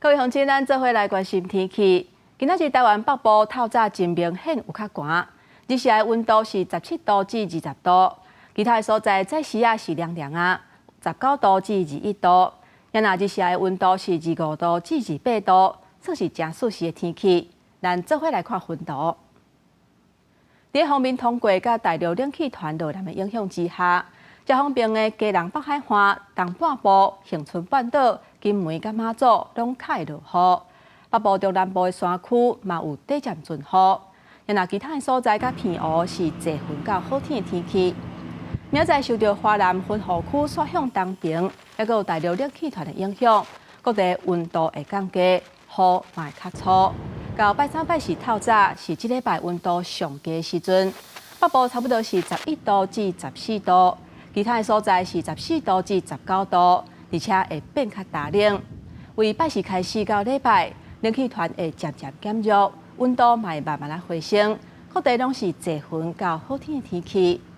各位鄉親，咱做伙來關心天氣。今仔日台灣北部透早真明顯有較寒，日時的溫度是17度至20度，其他的所在早時仔是涼涼仔，19度至21度。若日時的溫度是25度至28度，算是誠舒適的天氣。咱做伙來看雲圖。佇鋒面通過佮大陸冷氣團落來的影響之下，遮方面的基隆北海岸、東半部、恆春半島、金門佮馬祖攏較會落雨。北部、中南部的山區嘛有短暫陣雨。若其他的所在佮澎湖是濟雲到好天的天氣。明仔載受著華南雲雨區徙向東爿，猶閣有大陸冷氣團的影響，各地溫度會降低，雨嘛會較粗。到拜三、拜四透早是這禮拜溫度上低的時陣，北部差不多是11度至14度，其他的所在是14度至19度，而且會變較焦冷。為拜四開始到禮拜，冷氣團會漸漸減弱，溫度嘛會慢慢仔回升，各地攏是濟雲到好天的天氣。